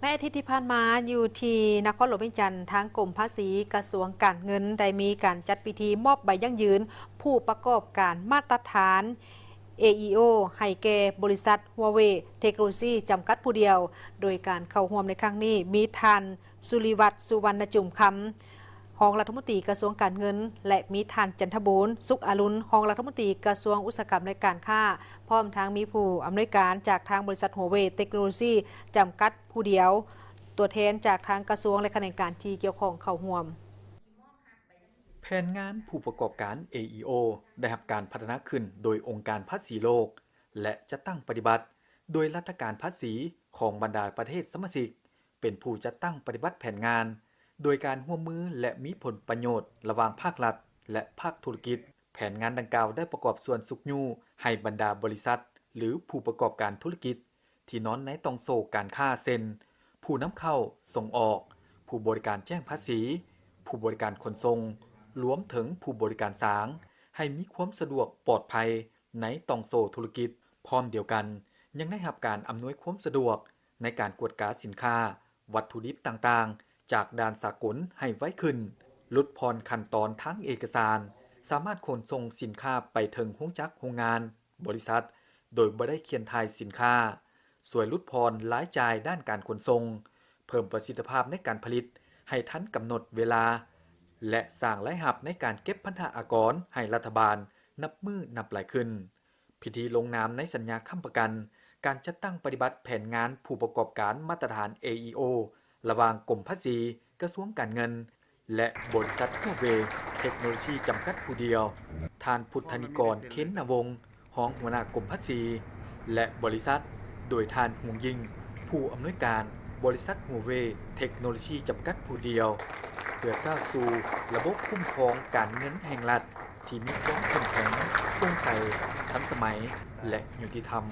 ໃນອາທິດທີ່ຜ່ານມາ ຢູ່ທີ່ນະຄອນຫຼວງວຽງຈັນ, ທາງກົມພາສີ ກະຊວງການເງິນ ໄດ້ມີການຈັດພິທີມອບໃບຢັ້ງຢືນຜູ້ປະກອບການມາດຕະຖານ ເອອີໂອ ໃຫ້ແກ່ບໍລິສັດ Huawei Technology ຈຳກັດຜູ້ດຽວ. ໂດຍການເຂົ້າຮ່ວມໃນຄັ້ງນີ້ ມີທ່ານ ສຸລິວັດ ສຸວັນນະຈຸມຄຳ ຮອງລັດຖະມົນຕີກະຊວງການເງິນ ແລະ ມີທ່ານ ຈັນທະບູນ ສຸກອາລຸນ ຮອງລັດຖະມົນຕີກະຊວງອຸດສາຫະກຳ ແລະ ການຄ້າ, ພ້ອມທັງມີຜູ້ອຳນວຍການຈາກທາງບໍລິສັດ Huawei Technology ຈຳກັດຜູ້ດຽວ, ຕົວແທນຈາກທາງກະຊວງ ແລະ ຂະແໜງການທີ່ກ່ຽວຂ້ອງເຂົ້າຮ່ວມ. ແຜນງານຜູ້ປະກອບການ ເອອີໂອ ໄດ້ຮັບການພັດທະນາຂຶ້ນໂດຍອົງການພາສີໂລກ ແລະ ຈັດຕັ້ງປະຕິບັດໂດຍລັດຖະການພາສີຂອງບັນດາປະເທດສະມາຊິກ ເປັນຜູ້ຈັດຕັ້ງປະຕິບັດແຜນງານ ໂດຍການຮ່ວມມື ແລະ ມີຜົນປະໂຫຍດລະຫວ່າງພາກລັດ ແລະ ພາກທຸລະກິດ. ແຜນງານດັ່ງກ່າວໄດ້ປະກອບສ່ວນຊຸກຍູ້ໃຫ້ບັນດາບໍລິສັດ ຫຼື ຜູ້ປະກອບການທຸລະກິດ ທີ່ນອນໃນຕ່ອງໂສ້ການຄ້າ ເຊັ່ນ ຜູ້ນຳເຂົ້າ, ສົ່ງອອກ, ຜູ້ບໍລິການແຈ້ງພາສີ, ຜູ້ບໍລິການຂົນສົ່ງ, ລວມເຖິງຜູ້ບໍລິການສາງ ໃຫ້ມີຄວາມສະດວກປອດໄພໃນຕ່ອງໂສ້ທຸລະກິດ. ພ້ອມດຽວກັນ ຍັງໄດ້ຮັບການອຳນວຍຄວາມສະດວກໃນການກວດກາສິນຄ້າ, ວັດຖຸດິບຕ່າງໆ ຈາກດ່ານສາກົນໃຫ້ໄວຂຶ້ນ, ຫຼຸດຜ່ອນຂັ້ນຕອນທາງເອກະສານ, ສາມາດຂົນສົ່ງສິນຄ້າໄປເຖິງໂຮງຈັກໂຮງງານ, ບໍລິສັດ ໂດຍບໍ່ໄດ້ຂຽນຖ່າຍສິນຄ້າ, ຊ່ວຍຫຼຸດຜ່ອນລາຍຈ່າຍດ້ານການຂົນສົ່ງ, ເພີ່ມປະສິດທິພາບໃນການຜະລິດໃຫ້ທັນກຳນົດເວລາ ແລະ ສ້າງລາຍຮັບໃນການເກັບພັນທະອາກອນໃຫ້ລັດຖະບານນັບມື້ນັບຫຼາຍຂຶ້ນ. ພິທີລົງນາມໃນສັນຍາຄ້ຳປະກັນການຈັດຕັ້ງປະຕິບັດແຜນງານຜູ້ປະກອບການມາດຕະຖານ ເອອີໂອ ລະຫວ່າງກົມພາສີ, ກະຊວງການເງິນ ແລະ ບໍລິສັດ Huawei Technology ຈຳກັດຜູ້ດຽວ, ທ່ານ ພຸດທະນິກອນ ເຄນນະວົງ ຮອງຫົວໜ້າກົມພາສີ ແລະ ບໍລິສັດ, ໂດຍທ່ານ ຫົງຢິງ ຜູ້ອຳນວຍການບໍລິສັດ Huawei Technology ຈຳກັດຜູ້ດຽວ, ເພື່ອກ້າວສູ່ລະບົບຄຸ້ມຄອງການເງິນແຫ່ງລັດ ທີ່ມີຄວາມເຂັ້ມແຂງ, ໂປ່ງໃສ, ທັນສະໄໝ ແລະ ຍຸຕິທຳ.